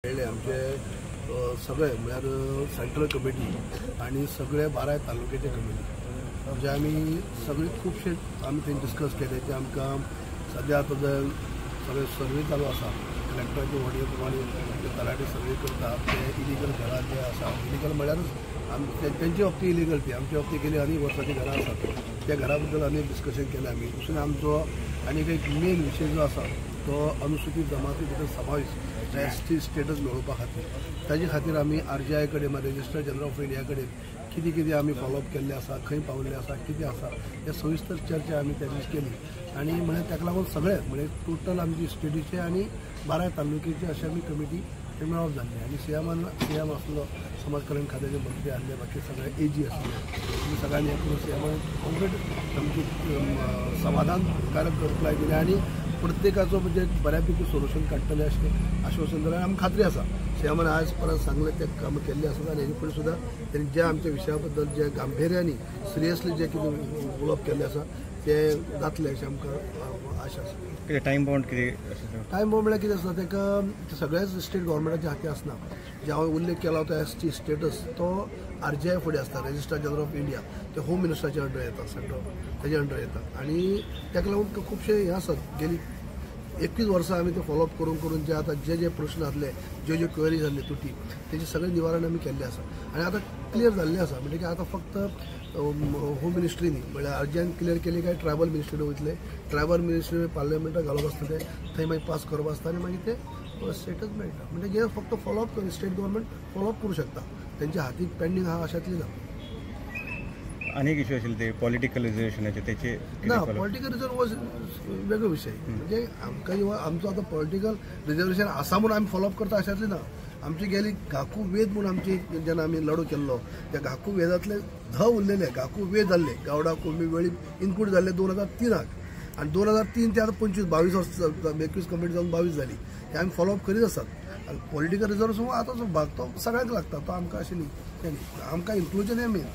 मेळ्ळे आमचे सगळे म्हळ्यार सेंट्रल कमिटी आनी सगळे 12 तालुक्याचे कमिटी जे आमी सगळे खुबशे आमी थंय डिस्कस केले ते आमकां सद्या आतां जे सगळे सर्वे चालू आसा कलेक्टराचे वडील प्रमाणे तलाठी सर्वे करता ते इलिगल घरां जे आसा इलिगल म्हळ्यारूच आमी तेंचे बाबतींत इलिगल ती आमच्या बाबतींत गेली अनेक वर्सांची घरां आसात त्या घरा बद्दल अनेक डिस्कशन केलें आमी. दुसरें आमचो आनीक एक मेन विशय जो आसा तो अनुसूचित जमाती भितर समावेश एस टी स्टेटस मेळोवपा खातीर ताजे खातीर आमी आर जी आय कडेन रजिस्टर जनरल ऑफ इंडिया कडेन कितें कितें आमी फॉलोअप केल्लें आसा, खंय पावल्ले आसा, कितें आसा हे सविस्तर चर्चा आमी त्या दीस केली. आनी म्हळ्यार ताका लागून सगळे म्हणजे टोटल आमची स्टेटीचे आनी 12 तालुक्याचे अशे आमी कमिटी मेळप जाल्ली. आनी सीएमान सीएम आसलो, समाज कल्याण खात्याचे मंत्री आसले, बाकी सगळे ए जी आसले, आमी सगळ्यांनी हें करून सीएमान कंप्लीट सामकी समाधानकारक रिप्लाय दिले आनी प्रत्येकाचो म्हणजे बऱ्यापैकी सोल्युशन काडटले अशें आश्वासन दिलें. आमकां खात्री आसा सीएमान आज परत सांगलें ते काम केल्लें आसा आनी हेजे फुडें सुद्दां तेणी ज्या आमच्या विशया बद्दल जे गांभिर्यानी सिरियसली जे कितें उलोवप केल्लें आसा तें जातलें अशें आमकां आशा आसा. कितें टायम बाउंड कितें अशें? टायम बाउंड म्हळ्यार कितें आसता, ताका सगळ्याच स्टेट गव्हर्मेंटाच्या हाती आसना. जे हांवें उल्लेख केला तो एस टी स्टेटस तो आर जी आय फुडें आसता, रजिस्टर जनरल ऑफ इंडिया, ते होम मिनिस्टराच्या अंडर येता, सेंट्रल तेजे अंडर येता आनी ताका लागून खुबशे हें आसात. गेली 21 वर्सां आमी ते फॉलोअप करून करून जे आतां जे जे प्रश्न आसले, ज्यो ज्यो क्वेरीज आसल्यो तुटी तेजें सगळें निवारण आमी केल्लें आसा आनी आतां क्लियर जाल्लें आसा. म्हणटकीर आतां फक्त होम मिनिस्ट्रीनी म्हळ्यार आर जी आयन क्लियर केली काय ट्रायबल मिनिस्ट्रीन वयतले, ट्रायबल मिनिस्ट्री पार्लमेंटाक घालप आसता, ते थंय मागीर पास करप आसता आनी मागीर ते स्टेटस मेळटा. म्हणजे हे फक्त फॉलोअप स्टेट गव्हर्मेंट फॉलोअप करूं शकता, तेंच्या हातीक पेंडींग आहा अशातली ना. आनीक इश्यू आशिल्ले ते पॉलिटिकल रिजर्वेशनाचे तेचे? ना, पॉलिटिकल रिजर्व वॉज वेगळो विशय. म्हणजे आमकां आमचो आतां पॉलिटिकल रिजर्वेशन आसा म्हणून आमी फॉलोअप करता अशातली ना. आमची गेली घाकू वेद म्हणून आमची जेन्ना आमी लढो केल्लो त्या घाकू वेदांतले ध उरलेले घाकू वेद जाल्ले गावडा कुणबी वेळीप इन्क्लूड जाल्ले 2003 आनी 2003 ते आतां 25 22 वर्सां, 21 कंप्लीट जावन 22 जाली, हे आमी फॉलोअप करीत आसात. आनी पॉलिटिकल रिजर्वेशन आतां जो भाग तो सगळ्यांक लागता, तो आमकां अशें न्ही, तें न्ही, आमकां इन्क्लुजन हें मेन.